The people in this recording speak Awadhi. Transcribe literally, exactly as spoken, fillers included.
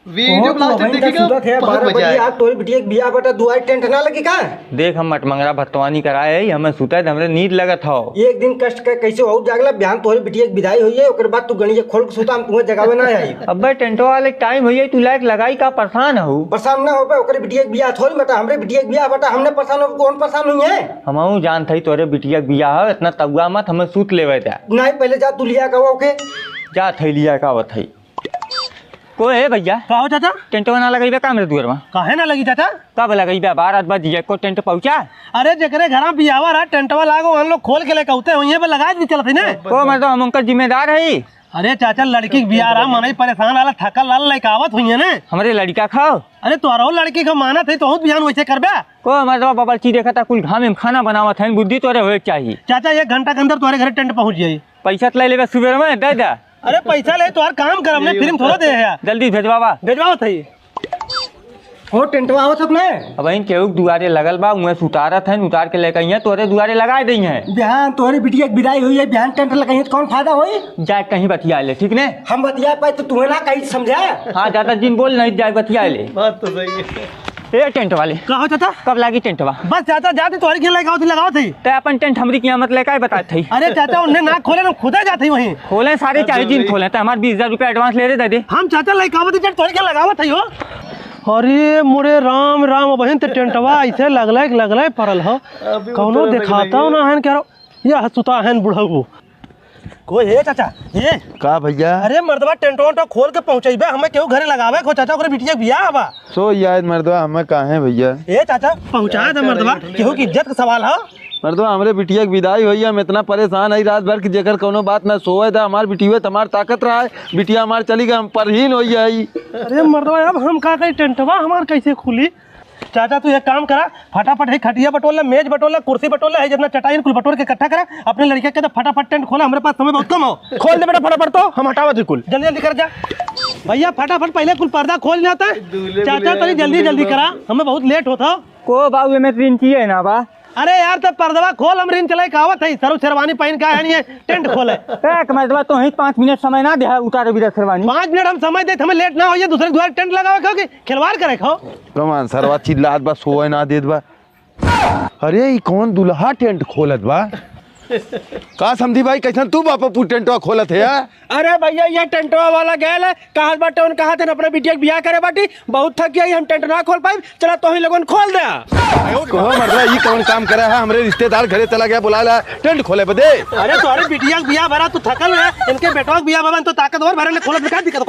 वीडियो ओहो, तू blast अबहिन तक देखेगा, सुतत है, बहुत बारह मजा बजे आए। आज तोरे बिटिया के बियाह बटा दुआरे टेंट ना लगी का? देख, हम मटमंगरा भतवानी कराए है, हमें सुते त हमरे नींद लगत हौ। एक दिन कष्ट के कैसे हो जागला, बिहान तोरे बिटिया के विदाई होई है, ओकर बाद तू गणिया खोल के सुता, हम तुम्हें जगावे ना आई। अबे टेंटवा वाले टाइम होई है, तू लाइट लगाई का परेशान हो? परेशान ना हो बे, ओकरे बिटिया के बियाह थोड़ी बटा, हमरे बिटिया के बियाह बटा, हमने परेशान हो, कौन परेशान हुई है? हमहू जानत हई तोरे बिटिया के बियाह है, इतना तउआ मत, हमें सूत लेवे दे। नहीं, पहले जा तू लिया का ओके। जात हई लिया का आवत हई। को ए भैया, का हो चाचा? टेंटवा ना लगइबे का हमरे दुअरवा? काहे ना लगी चाचा? कब लगइबे? बारह बजिए को टेंट पहुँचा। अरे जेकरे घरा बियाहवा रहा टेंटवा लागो, हम लोग खोल के लेके आते हैं, वहीं पे लगा दी चलत है ना। को मतलब हम उनकर जिम्मेदार है? अरे चाचा लड़की के बियाह रहा, मनई परेशान आला थकल लाल लेके आवत हुई है ना। हमरे लड़का खाओ। अरे तोहरो लड़की का मानत है तो बहुत बिहान वैसे करबे। को मतलब बाबा की देखा था कुल घाम में खाना बनावत है, बुद्धि तोरे होए के चाहिए। चाचा एक घंटा के अंदर तोहरे घरे टेंट पहुँच जाई। पैसा तो ले लेबे सुबह में, दे दे। अरे पैसा ले, तोहार काम करब ने, free में थोड़ा दे है। जल्दी भेजवावा। भेजवावत है। हो टेंटवा आवत अपने? अब इन केहू के दुआरे लगल बा, उहें से उतारत हैं, उतार के लेके अइहें, तोरे दुआरे लगाए दइहें। बिहान तोहरे बिटिया के विदाई हुई है, बिहान टेंट लगाइहें तो कौन फायदा होई? जाए कहीं बतिया ले, ठीक ने? हम बतिया पाए तो तुम्हें ना कहीं समझा। हाँ, ज्यादा जिन बोल नहीं, जाए बतिया ले। बात तो सही है। ए टेंट वाले, का हो चाचा? कब लागी टेंटवा? बस चाचा, जाते तोहरे के लेके आवत ही, लगावत ही। ते अपन टेंट हमरी किहाँ मत लेके आए, बतात हई। अरे चाचा, उन्हें ना खोले, हम खुदे जात हई वहीं। खोले सारे, चाहे जिन खोले, ते हमार बीस हजार रुपया advance ले रे, दे दे। हम चाचा लेके आवत ही, चाचा तोहरे के लगावत हई हो। अरे मोरे राम राम, बहिन ते टेंटवा ऐसे लगले, लगले पड़ल हो। अभी कौनो उतरे देखाता लगले। ना है क्या रो? यह सुता है बुढ़ऊ। को हे चाचा, हे। का भैया? अरे मर्दवा, टेंट वेंट खोल के पहुँचइबे, हमें केहू घरे लगावे को चाचा, ओकरे बिटिया के बियाह बा। सो यार मर्दवा, हमें काहे भैया? ए चाचा, पहुँचा दे मर्दवा, केहू की इज्जत का सवाल है। मर्दवा, हमरे बिटिया के विदाई होई, हम इतना परेशान हई रात भर कि जेकर कौनो बात ना सोए दा, हमार बिटिया त हमार ताकत रहा है, बिटिया हमार चली गई, हम परहीन होई हई। अरे मर्दवा, अब हम का करी, टेंटवा हमार कैसे खुली? चाचा, तू एक काम करा, फटाफट है खटिया बटोर ले, मेज बटोर ले, कुर्सी बटोर ले, है जितना चटाई कुल बटोर के इकट्ठा करा, अपने लड़के के तो फटाफट टेंट खोला, हमरे पास समय बहुत कम हो। खोल दे बेटा फटाफट, तो हम हटावत ही कुल। जल्दी जल्दी कर जा भैया, फटाफट पहले कुल पर्दा खोल लेता है। दूल्हे चाचा, दूल्हे तनी जल्दी दूल्हे जल्दी दूल्हे। करा, हमें बहुत लेट होता। को बाबू, एमे रिंचिए ना बा। अरे यार, तब पर्दवा खोल, हम रिंच लेके आवत है, सरू शेरवानी पहन के आए हैं, टेंट खोले। ए, कमर दवा, तो ही पाँच मिनट समय ना दे, उतारे बिना शेरवानी। पाँच मिनट हम समय देत, हमें लेट ना होइए, दूसरे के द्वारे टेंट लगावे खाओ कि खिलवाड़ करे खाओ। कमान सरवा चिल्लात बा, सोए ना देत बा। अरे, ई कौन दुल्हा टेंट खोलत बा? का समधी भाई, कैसन तू बापा पू टेंटवा खोलत है, आ? अरे भैया, ये टेंटवा वाला गैल है, कहत बाटे, उन कहत हन अपने बिटिया के बियाह करे बाटी, बहुत थक गई, हम टेंट ना खोल पाइब, चला तोही लोगन खोल दे। कहो मर्दवा, ई कौन काम करे है? हमरे रिश्तेदार घरे चला गया, बुला ला, टेंट खोले बदे। अरे तोहरे बिटिया के बियाह भरा, तू थकल है, इनके बेटवा के बियाह भरा, तो ताकतवर भरे ले खोलत में का दिक्कत?